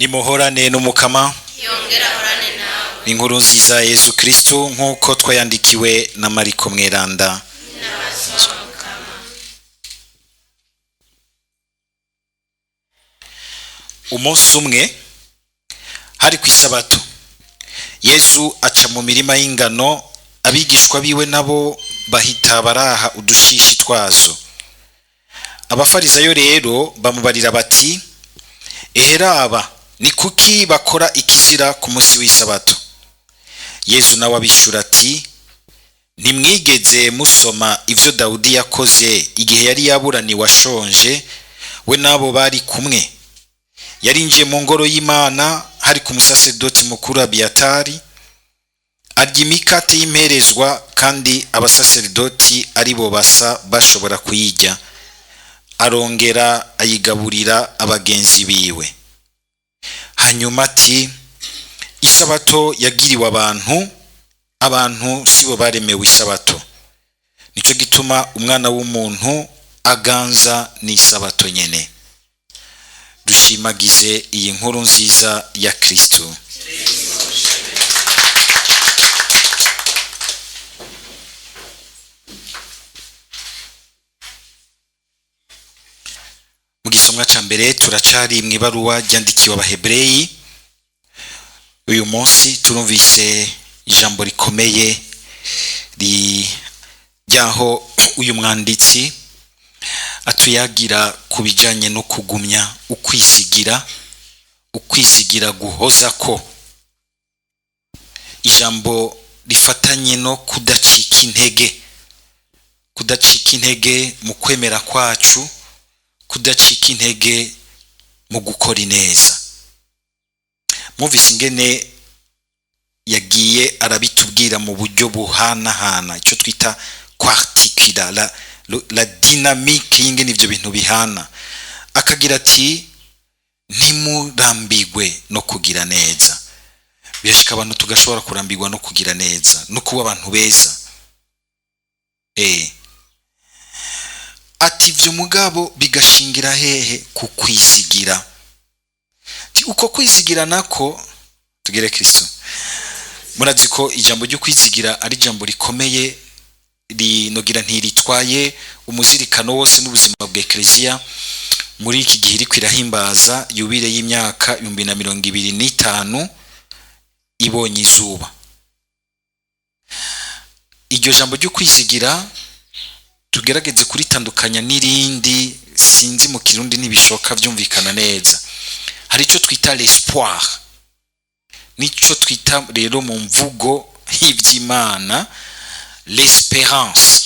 Nimuhorane n'Umukama. Yongera ahorane nawe. Inkuru nziza ya Yezu Kristu nk'uko twayandikiwe na Mariko Mweranda. N'abasoma Mukama. Umunsi umwe hari ku isabato, Yezu aca mu mirima y'ingano, abigishwa biwe nabo bahita baraha udushishi twazo. Abafarisayo rero bamubarira bati: "Eheraba, ni kuki bakora ikizira ku munsi w'isabato?" Yezu nawe abishura ati: "Ntimwigeze musoma ivyo Dawudi yakoze igihe yari yaburaniwe ashonje, we n'abo bari kumwe? Yarinjiye mu ngoro y'Imana hari ku musaseredoti mukuru Abiyatari, arya imikate y'imperezwa, kandi abasaseredoti ari bo basa bashobora kuyirya, arongera ayigaburira abagenzi biwe." Hanyuma ati: "Isabato yagiriwe abantu, abantu sibo baremewe isabato. Nico gituma umwana w'umuntu aganza n'isabato nyene." Dushimagize iyi nkuru nziza ya Kristo. Mu gisomwa ca mbere turacari mw'ibaruwa ryandikiwe Abahebureyi. Uyu munsi turumvise ijambo rikomeye ryaho uyu mwanditsi atuyagira ku bijanye no kugumya ukwizigira, ukwizigira guhoza ko ijambo rifatanye no kudacika intege, kudacika intege mu kwemera kwacu, kudacika intege mu gukora ineza. Mwumvise ingene yagiye arabitubwira mu buryo buhanahana, icyo twita kwartikira la dynamique y'ingene ivyo bintu bihana. Akagira ati: "Ntimurambigwe no kugira neza." Birashika abantu tugashobora kurambirwa no kugira neza no kuba abantu beza. Ati ivyo mugabo bigashingira hehe? Ku kwizigira. Ati uko kwizigira nako tugere Kristo. Murazi ko ijambo ryo kwizigira ari ijambo rikomeye, rinogira ntiritwaye umuzirikano wose n'ubuzima bwa Eklezia muri iki gihe iriko irahimbaza yubile y'imyaka 2025 ibonye izuba. Iryo jambo ryo kwizigira tugerageze kuritandukanya n'irindi, sinzi mu Kirundi ntibishoka vyumvikana neza. Hari ico twita l'espoir, nico twita rero mu mvugo y'ivy'Imana l'espérance.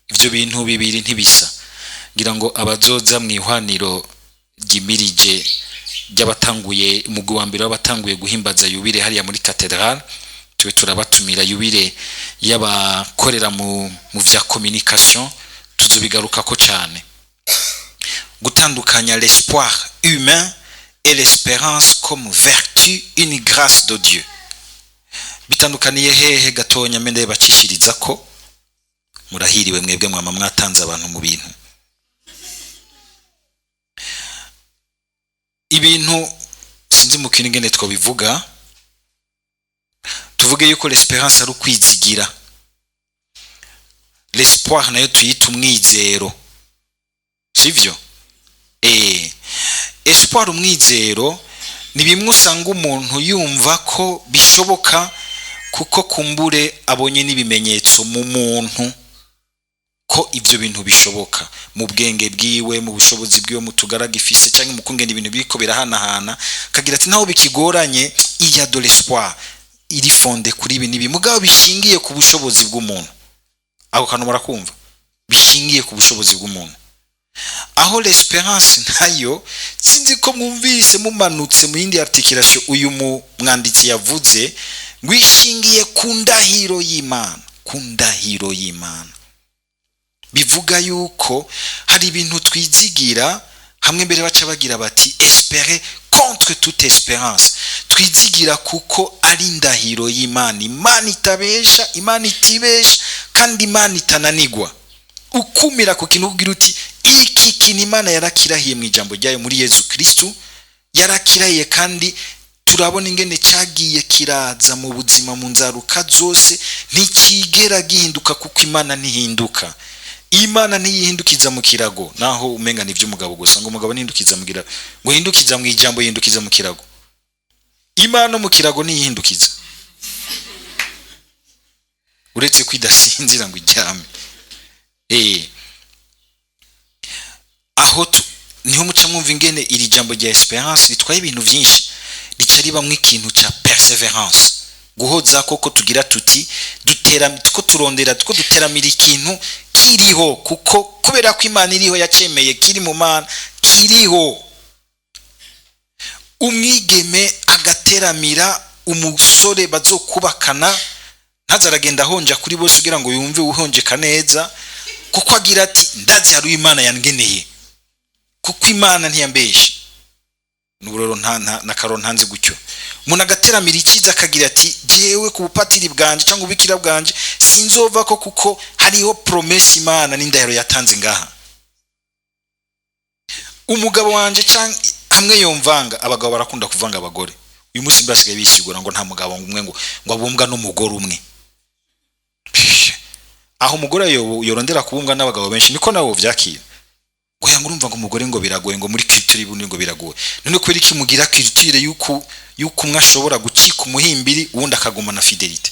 Ivyo bintu bibiri ntibisa. Ngira ngo abazoza mw'ihwaniro ryimirije ry'abatanguye umugwi wa mbere w'abatanguye guhimbaza yubile hariya muri katedrale, tube turabatumira yubile y'abakorera mu vya communication, tuzobigarukako cane. Gutandukanya l'espoir humain et l'espérance comme vertu, une grâce de Dieu. Bitandukaniye hehe? Gatonya mende bacishiriza ko murahiriwe mwebwe mwama mwatanze abantu mu bintu. Ibintu sinzi mu kintu ingene twobivuga, tuvuge yuko l'espérance ari ukwizigira, l'espoir nayo tuyita umwizero, sivyo? Espoir, umwizero, ni bimwe usanga umuntu yumva ko bishoboka kuko kumbure abonye n'ibimenyetso mu muntu ko ivyo bintu bishoboka, mu bwenge bwiwe, mu bushobozi bwiwe, mu tugaraga ifise, canke mu kungena ibintu biriko birahanahana, akagira ati naho bikigoranye, il y a de l'espoir iri fondé kuri ibi n'ibi, mugabo bishingiye ku bushobozi bw'umuntu. Ako kantu murakumva, bishingiye ku bushobozi bw'umuntu. Aho l'espérance nayo, sinzi ko mwumvise mumanutse mu yindi articulation uyu mwanditsi yavuze ngo ishingiye ku ndahiro y'Imana, ku ndahiro y'Imana. Bivuga yuko hari ibintu twizigira hamwe mbere baca bagira bati espérer contre toute espérance. Twizigira kuko ari indahiro y'Imana, Imana itabesha, Imana itibesha, kandi Imana itananigwa. Ukumira ku kintu ugira uti iki kintu Imana yarakirahiye mu ijambo ryayo muri Yezu Kristu. Yarakirahiye, kandi turabona ingene cyagiye kiraza mu buzima, mu nzaruka zose, ntikigera gihinduka, kuko Imana ntihinduka. Imana ntiyihindukiza mu kirago, naho umenga ni iby'umugabo gusa, ngo umugabo ntihindukiza mu kirago, ngo hindukiza mu ijambo, yihindukiza mu kirago. Imana no mu kirago ntiyihindukiza, uretse ko idasinzira ngo iryame. Aho niho muca mwumva ingene iri jambo rya espérance ritwaye ibintu byinshi, rica ribamwo ikintu ca persévérance, guhoza koko. Tugira tuti dutera two turondera, two duteramira ikintu kiriho, kuko kubera ko Imana iriho, yacemeye, kiri mu Mana, kiriho. Umwigeme agateramira umusore bazokubakana, ntaze aragenda ahonja kuri bose kugira ngo yumve uhonjeka neza, kuko agira ati: "Ndazi hari Imana yangeneye, kuko Imana ntiyambeshe." N'uburoro nta na karo ntanze gutyo. Umuntu agateramira icyiza, akagira ati: "Jewe ku bupatiri bwanje cyangwa ububikira bwanje sinzova ko, kuko hariho promesse Imana n'indahiro yatanze ngaha." Umugabo wanje cyangwa hamwe yomvanga, abagabo barakunda kuvanga abagore. Uyu munsi basigaye bisigura ngo nta mugabo umwe ngo abumbwa n'umugore umwe. Aho umugore yorondera kubumbwa n'abagabo benshi, niko nawe vyakira, ngo yanga urumva ngo umugore ngo biragoye, ngo muri culture y'ubundi ngo biragoye. None kubera iki mugira culture yuko umwe ashobora gucika umuhimbiri, uwundi akagumana fidélité?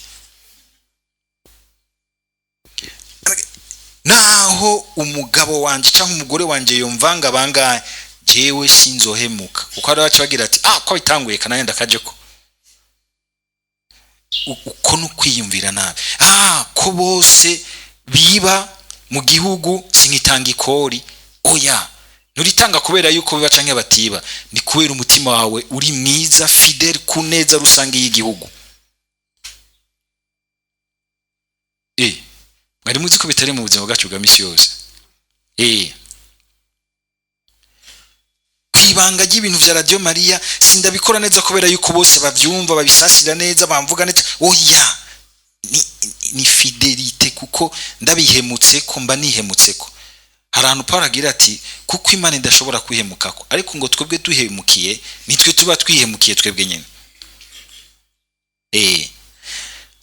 Naho umugabo wanje cyangwa umugore wanje yumvanga bangahe, jewe sinzohemuka, kuko hari abaca bagira ati: "Ah, ko bitanguye, kananya ndakaje." Ko uko ni ukwiyumvira nabi. Ah, ko bose biba mu gihugu, sinkitanga ikori. Oya, nturitanga kubera yuko biba canke batiba, ni kubera umutima wawe uri mwiza, fidèle ku neza rusange y'igihugu. Mwari muzi ko bitari mu buzima bwacu bwa misi yose? Kwibanga ry'ibintu vya Radio Maria, sindabikora neza kubera yuko bose bavyumva, babisasira neza, bamvuga neza. Oya, ni fidélité, kuko ndabihemutse ko mba nihemutse. Ko hari ahantu Paul agira ati: "Kuko Imana idashobora kwihemukako," ariko ngo twebwe duhemukiye nitwe tuba twihemukiye twebwe nyine.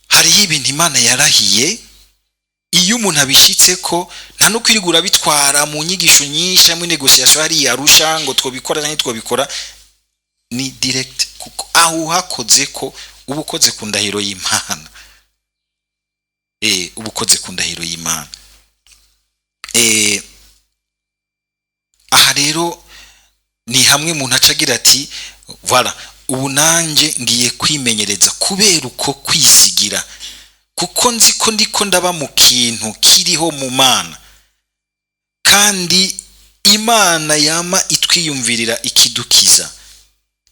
Hariho ibintu Imana yarahiye, iyo umuntu abishitse ko nta no kwirigura bitwara mu nyigisho nyinshi hamwe négociation hariya Arusha, ngo twobikora cyangwa twobikora, ni direct, kuko aho uhakoze ko uba ukoze ku ndahiro y'Imana. Uba ukoze ku ndahiro y'Imana. Aha rero ni hamwe umuntu aca agira ati: "Voilà, ubu nanjye ngiye kwimenyereza kubera uko kwizigira, kuko nzi ko ndiko ndaba mu kintu kiriho mu Mana, kandi Imana yama itwiyumvirira, ikidukiza,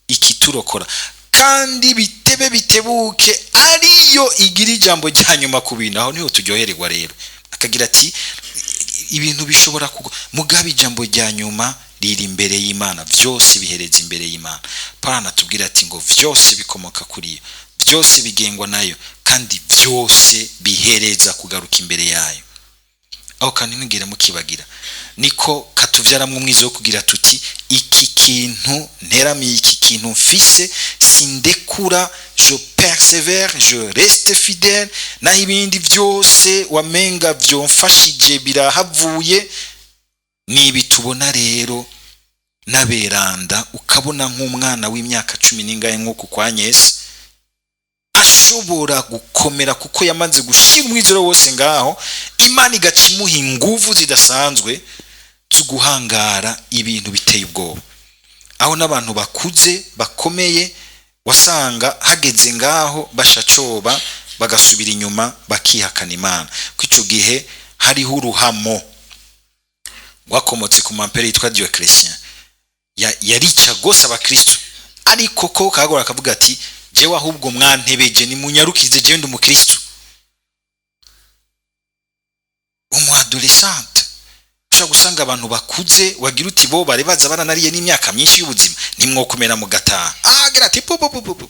ikiturokora, kandi bitebe bitebuke ariyo igira ijambo rya nyuma ku bintu." Aho niho turyohererwa rero. Akagira ati: "Ibintu bishobora kugwa, mugabo ijambo rya nyuma riri imbere y'Imana, byose bihereza imbere y'Imana." Paulo anatubwira ati ngo vyose bikomoka kuri yo, byose bigengwa nayo, kandi byose bihereza kugaruka imbere yayo. Aho kandi ntigire mukibagira, niko katuvyaramwo umwizo wo kugira tuti: "Iki kintu nteramiye, iki kintu mfise, sindekura, je persévère, je reste fidèle, naho ibindi byose wamenga vyomfashije birahavuye." Nibi tubona rero n'aberanda, ukabona nk'umwana w'imyaka 10 n'ingahe nk'uku kwa Nyesi ashobora gukomera, kuko yamaze gushira umwizero wose ngaho, Imana igaca imuha inguvu zidasanzwe zo guhangara ibintu biteye ubwoba, aho n'abantu bakuze bakomeye wasanga hageze ngaho bashacoba, bagasubira inyuma, bakihakana Imana. Ko ico gihe hariho uruhamo rwakomotse ku mampere yitwa Dioclétien, yarica gose abakristo, ariko ko kagora akavuga ati: "Jewe ahubwo mwantebeje, nimunyarukize, jewe ndi umukristo." Umu adolescente ushobora gusanga abantu bakuze wagira uti bo bari baza baranariye n'imyaka myinshi y'ubuzima, nimwokomera mugataha, agira ati pu pu pu pu pu.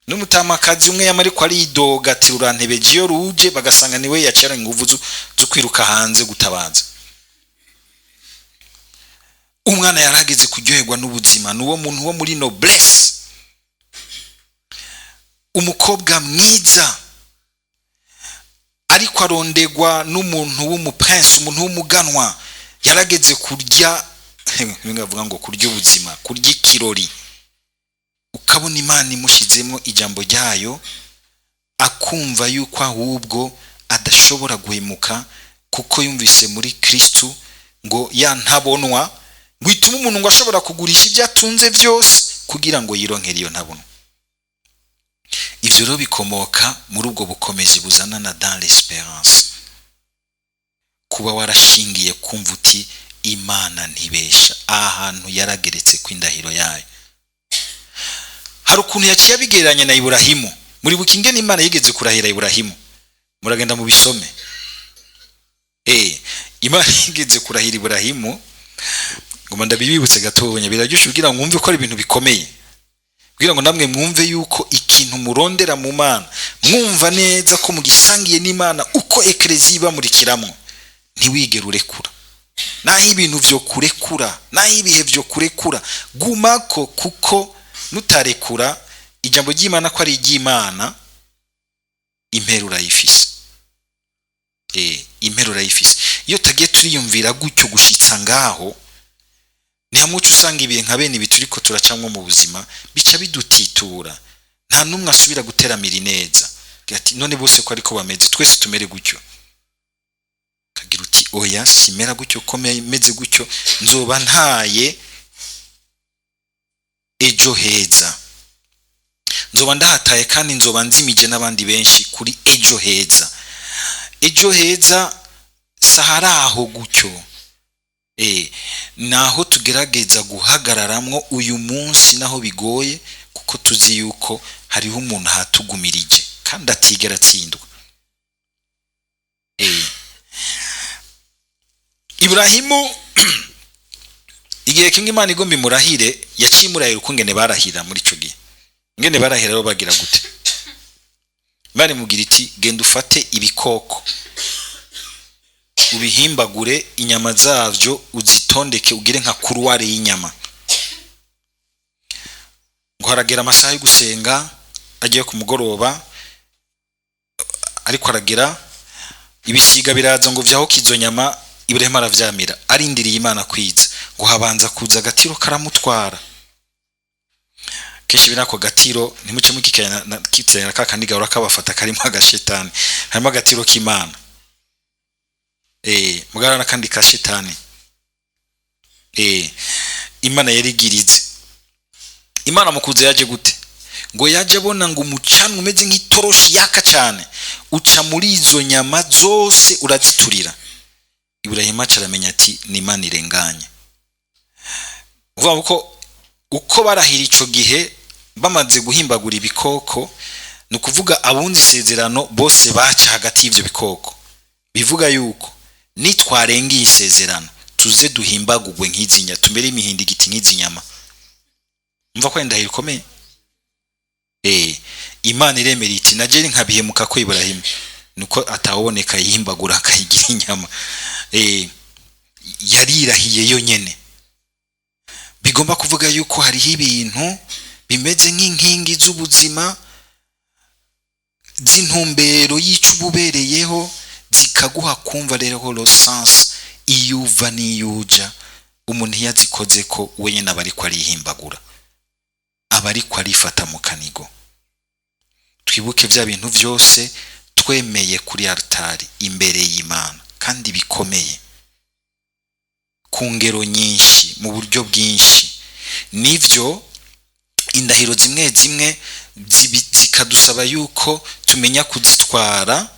N'umutamakazi umwe yama ariko aridoga ati: "Rurantebeje iyo ruje," bagasanga niwe yacara inguvu zo kwiruka hanze gutabaza. Umwana yarageze kuryoherwa n'ubuzima, ni uwo muntu wo muri noblesse, umukobwa mwiza, ariko arondegwa n'umuntu w'umuprince, umuntu w'umuganwa. Yarageze kurya, ngavuga ngo kurya ubuzima, kurya ikirori. Ukabona Imana imushyizemo ijambo ryayo, akumva yuko ahubwo adashobora guhemuka, kuko yumvise muri Kristu ngo ya ntabonwa ngo itume umuntu ngo ashobora kugurisha ibyo atunze byose kugira ngo yironkere iyo ntabonwa. Ivyo rero bikomoka muri ubwo bukomezi buzana na dans l'espérance, kuba warashingiye kumva uti: "Imana ntibesha, aha hantu yarageretse ku indahiro yayo." Hari ukuntu yaciye abigereranya na Iburahimu. Muri ingene Imana yigeze kurahira Iburahimu, muragenda mu bisome. Imana yigeze kurahira Iburahimu, ngoma ndabibibutse gatonya, biraryoshe kugira ngo mwumve ko ari ibintu bikomeye, kugira ngo namwe mwumve yuko ikintu murondera mu Mana, mwumva neza ko mugisangiye n'Imana, uko ekereziya ibamurikiramo, ntiwigere urekura. Naho ibintu vyo kurekura, naho ibihe vyo kurekura, gumako, kuko nutarekura ijambo ry'Imana ko ari iry'Imana, impera urayifise. Impera urayifise. Iyo tagiye turiyumvira gutyo gushitsa ngaho, ni hamwe uca usanga ibihe nka bene ibi turiko turacamwo mu buzima bica bidutitura, nta n'umwe asubira guteramira ineza. Ati: "None bose ko ariko bameze, twese tumere gutyo?" Kagira uti: "Oya, simera gutyo, ko meze gutyo nzoba ntaye ejo heza, nzoba ndahataye, kandi nzoba nzimije n'abandi benshi kuri ejo heza." Ejo heza sahari aho gutyo, naho tugerageza guhagararamwo uyu munsi naho bigoye, kuko tuzi yuko hariho umuntu ahatugumirije kandi atigera atsindwa. Iburahimu, igihe kimwe Imana igomba imurahire, yaciye imurahira ukungene barahira muri ico gihe. Ingene barahira rero bagira gute? Imana imubwira iti: "Genda ufate ibikoko, ubihimbagure, inyama zavyo uzitondeke, ugire nka couloir y'inyama." Ngo haragera amasaha yo gusenga, agiye ku mugoroba, ariko aragera, ibisiga biraza ngo vyahoke izo nyama. Iburahimu aravyamira, arindiriye Imana kwiza. Ngo habanza kuza agatiro karamutwara. Kenshi biri ako gatiro, ntimuce mukikiranya ka kandi gahora kabafata karimo agashetani. Harimo agatiro k'Imana, mugara n'akandi ka shetani. Imana yarigirize. Imana mu kuza yaje gute? Ngo yaje abona ngo umucanwa umeze nk'itoroshi yaka cyane uca muri izo nyama zose uraziturira. Iburahimu aca aramenya ati: "Ni Imana irenganye." Uvuga ko uko barahira ico gihe bamaze guhimbagura ibikoko, ni ukuvuga abunze isezerano bose baca hagati y'ivyo bikoko, bivuga yuko nitwarenga iyi sezerano tuze duhimbagurwe nk'izi nyama, tumere imihindigiti nk'izi nyama. Mva ko indahiro ikomeye. Imana iremera iti: "Naje nkabihemuka ko Iburahimu nuko atawuboneka yihimbagura akayigira inyama." Yarirahiye yonyene. Bigomba kuvuga yuko hariho ibintu bimeze nk'inkingi z'ubuzima, z'intumbero y'ico ububereyeho, zikaguha kumva rero le sens iyo uva n'iyo uja. Umuntu iyo azikoze ko wenyine aba ariko arihimbagura, aba ariko arifata mu kanigo. Twibuke bya bintu byose twemeye kuri altari imbere y'Imana, kandi bikomeye ku ngero nyinshi, mu buryo bwinshi. Nivyo, indahiro zimwe zimwe zikadusaba yuko tumenya kuzitwara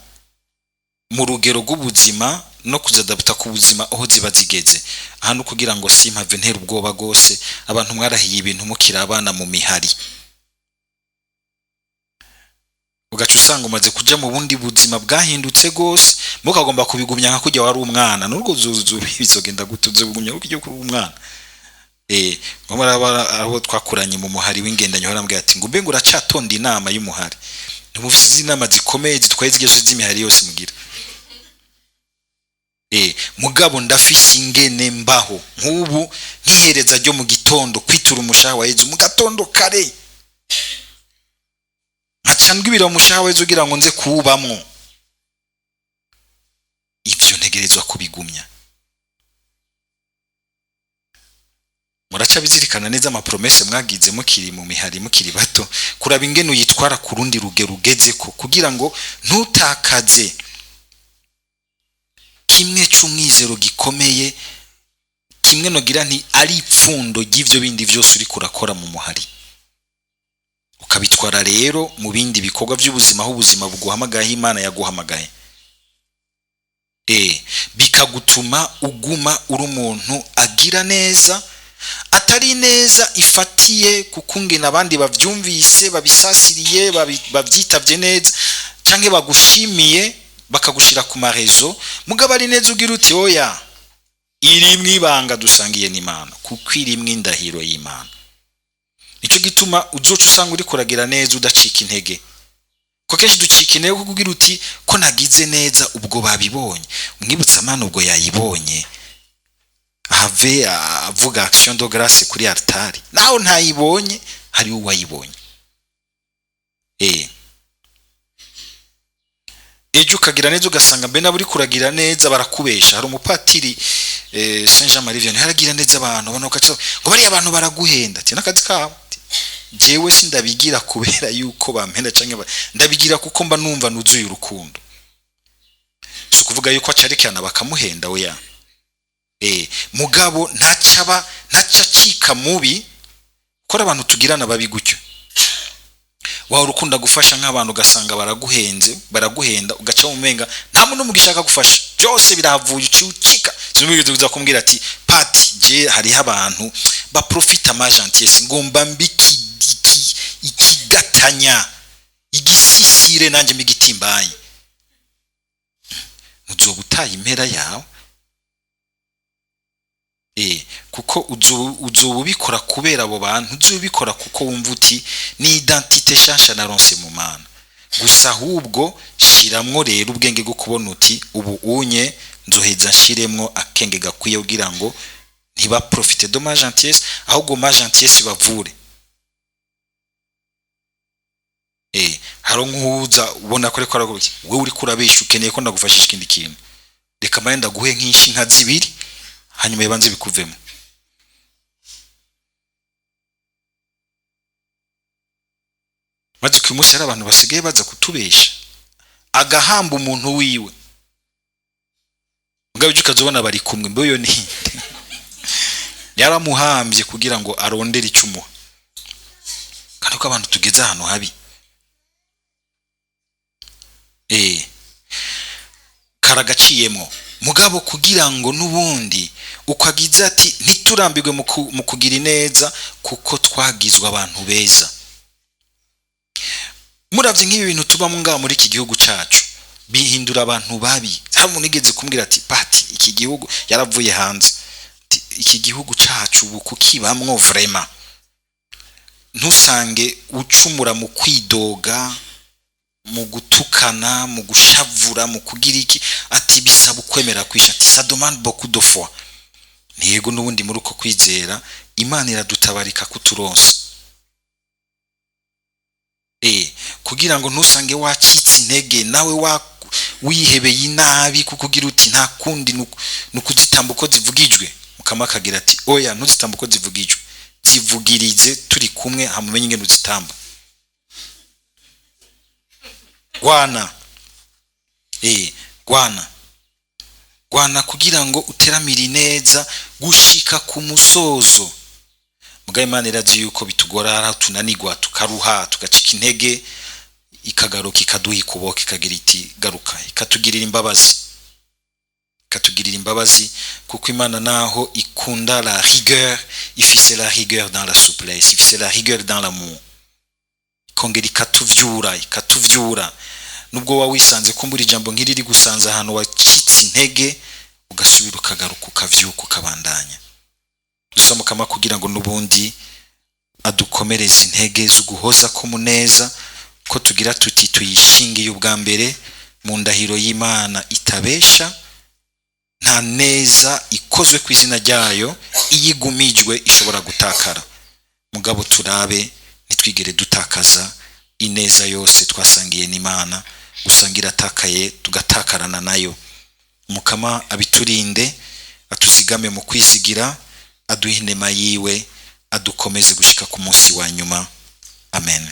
mu rugero rw'ubuzima no kuzadaputa ku buzima aho ziba zigeze. Aha no kugira ngo simpave ntera ubwoba rwose abantu mwarahiye ibintu mukiri abana mu mihari, ugaca usanga umaze kuja mu bundi buzima bwahindutse rwose, mukagomba kubigumya nka kujya wari umwana. Nurwo zuzu bizogenda gute? Uzobigumya kujya kuri umwana? Nko abo twakuranye mu muhari w'ingendanyo barambwira ati ngo: "Mbe ngo uracatonda inama y'umuhari?" Ntimufise inama zikomeye zitwaye zigeje z'imihari yose mugira. Mugabo ndafise ingene mbaho nk'ubu nkihereza ryo mu gitondo kwitura umushaha wa Yezu mu gatondo kare, nkaca ndwibira umushaha wa Yezu kugira ngo nze kuwubamwo. Ivyo ntegerezwa kubigumya. Muraca bizirikana neza amapromese mwagize mukiri mu mihari, mukiri bato, kuraba ingene uyitwara ku rundi rugero ugezeko, kugira ngo ntutakaze kimwe c'umwizero gikomeye, kimwe nogira nti ari ipfundo ry'ivyo bindi vyose uriko urakora mu muhari, ukabitwara rero mu bindi bikorwa by'ubuzima, aho ubuzima buguhamagaye, Imana yaguhamagaye. Bikagutuma uguma uri umuntu agira neza, atari neza ifatiye kukungena abandi bavyumvise, babisasiriye, bavyitavye neza, canke bagushimiye bakagushira ku marezo, mugabo ari neza ugira uti oya, irimwe ibanga dusangiye n'Imana, kuko irimwe indahiro y'Imana. Nico gituma uzoca usanga uri kuragira neza udacika intege, ko kenshi ducika intege kuko ugira uti ko nagize neza ubwo babibonye, umwibutsa Imana ubwo yayibonye, have avuga action de grâce kuri altari, naho ntayibonye hari uwayibonye. Ejo ukagira neza ugasanga mbe nabo uri kuragira neza barakubesha. Hari umupatiri Saint Jean Marie Vianney yaragira neza abantu, abantu bakaca ngo bariya abantu baraguhenda, ati nakazi kabo, jewe sindabigira kubera yuko bampenda canke ndabigira kuko mba numva nuzuye urukundo. Si ukuvuga yuko acarekana bakamuhenda, oya. Mugabo ntacaba ntacacika mubi, ko abantu tugirana babi gutyo. Waba urukunda gufasha nk'abantu ugasanga baraguhenze, baraguhenda, ugaca mu menga nta muntu n'umwe gufasha, byose birahavuye uciye ucika. Sinumvise kuza kumbwira ati pati je hariho abantu baprofita ma gentillesse, ngomba mbiki ikigatanya igisisire nanjye mbigitimbaye, muzoba utaye impera yawe. Kuko uzoba ubikora kubera abo bantu, uzoba ubikora kuko wumva uti ni identité shasha naronse mu Mana gusa. Ahubwo shiramwo rero ubwenge bwo kubona uti ubu unye nzoheza nshiremwo akenge gakwiye kugira ngo ntibaprofite de ma gentillesse, ahubwo ma gentillesse bavure. Hari nk'uza ubona ko ariko aravuga, wewe uriko urabesha, ukeneye ko ndagufashisha ikindi kintu, reka mbaye ndaguhe nk'inshi nka zibiri, hanyuma bibanze bikuvemo. Maze ku munsi hari abantu basigaye baza kutubesha, agahamba umuntu wiwe, mugabo uje ukazobona bari kumwe, mbe uyo ni yaramuhambye kugira ngo arondere icyo umuha. Kandi ko abantu tugeze ahantu habi, karagaciyemo. Mugabo kugira ngo nubundi ukagize ati ntiturambirwe mu kugira ineza, kuko twagizwe abantu beza. Muravye nk'ibi bintu tubamo ngaha muri iki gihugu cacu bihindura abantu babi. Hari umuntu yigeze kumbwira ati pati iki gihugu, yaravuye hanze, ati iki gihugu cacu ubu kukibamwo vraiment, ntusange ucumura mu kwidoga, mu gutukana, mu gushavura, mu kugira iki, ati bisaba ukwemera kwisha, ati ça demande beaucoup de foi. Ntiyego, n'ubundi muri uko kwizera Imana iradutabarika kuturonsa, kugira ngo ntusange wacitse intege nawe wihebeye inabi, kuko ugira uti nta kundi nukuzitamba uko zivugijwe. Mukama akagira ati oya, ntuzitamba uko zivugijwe, zivugirize turi kumwe, hamumenye ingene uzitamba. Gwana, gwana, gwana kugira ngo uteramire neza gushika ku musozo. Mugabo Imana irazi yuko bitugora, tunanigwa, tukaruha, tugacika intege, ikagaruka ikaduha ikuboko, ikagira iti garuka, ikatugirira imbabazi, ikatugirira imbabazi, kuko Imana naho ikunda la rigueur, ifise la rigueur dans la souplesse, ifise la rigueur dans l'amour, ikongera ikatuvyura, ikatuvyura. Nubwo wa wisanze kumbura ijambo nk'iriri gusanza ahantu wacitse intege, ugasubira ukagaruka, ukavyuka, ukabandanya. Dusamukama kugira ngo nubundi adukomereze intege z'uguhoza ko muneza, ko tugira tuti tuyishingiye ubwa mbere mu ndahiro y'Imana itabesha, Nta neza ikozwe ku izina ryayo iyo igumijwe ishobora gutakara. Mugabo turabe ntitwigere dutakaza ineza yose twasangiye n'Imana, usanga iratakaye tugatakarana nayo. Umukama abiturinde, atuzigame mu kwizigira, aduhe inema yiwe, adukomeze gushika ku munsi wa nyuma. Amen.